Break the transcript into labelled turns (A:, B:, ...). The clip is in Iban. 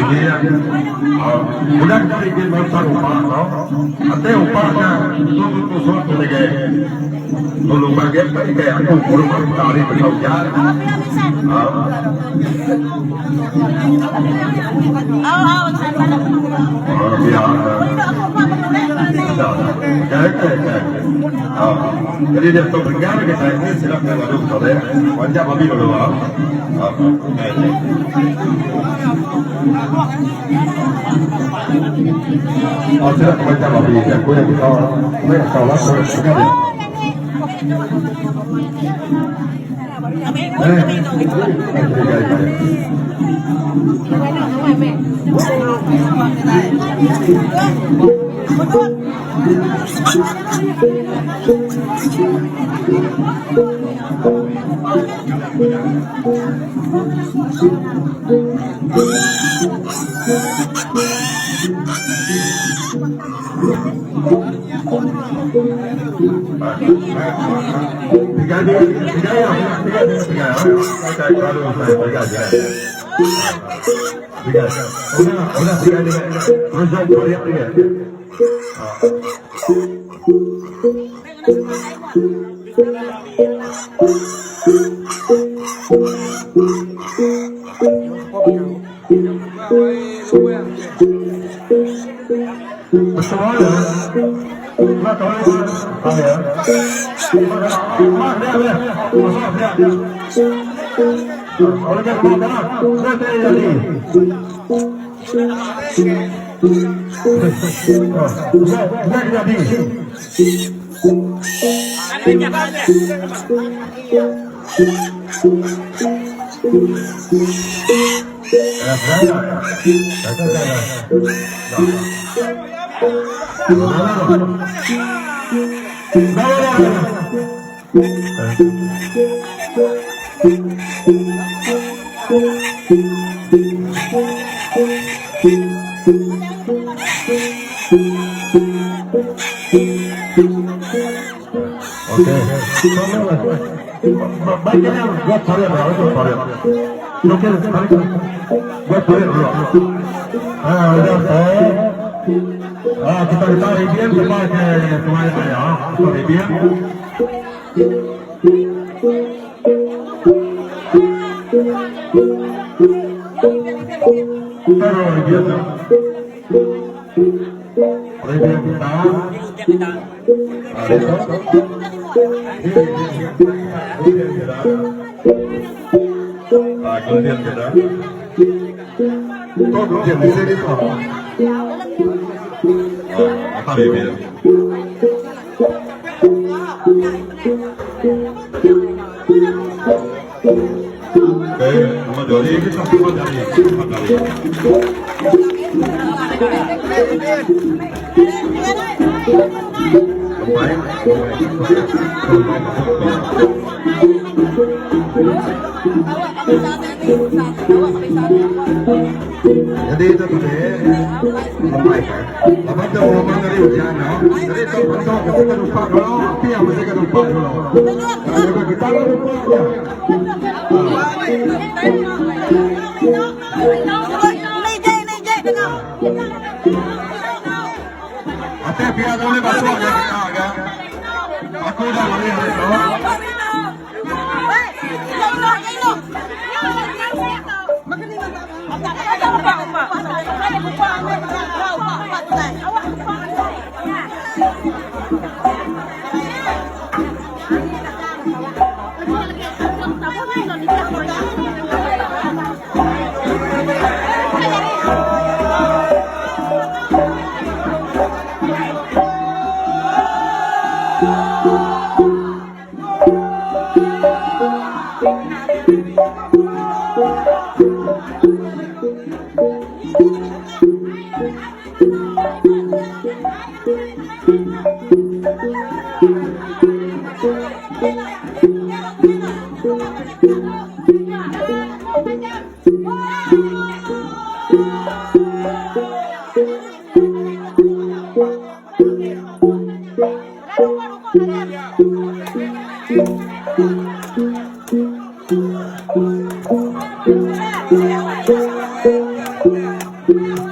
A: Rigging. Udah kita rigging mansang upa tu. Enti upa nya tusut-tusut tu lagi. Tulu bagi ke aku rumah kita ari besau ujan. Jadi dia tu benggal kita ini sida ke ngadu kita deh. Wanjak babi dulu ah. Oh sida ke wanjak babi aku yang kita. Aku yang lah. Jadi itu tadi Lepas tu rumah dari hujan no. Jadi itu bentuk mesti kena lupa dulu. Api yang mesti kena lupa dulu. Kalau kita lupa ya. Atas biar boleh masuk ya kita kan. Aku dah balik hari tu. Okey.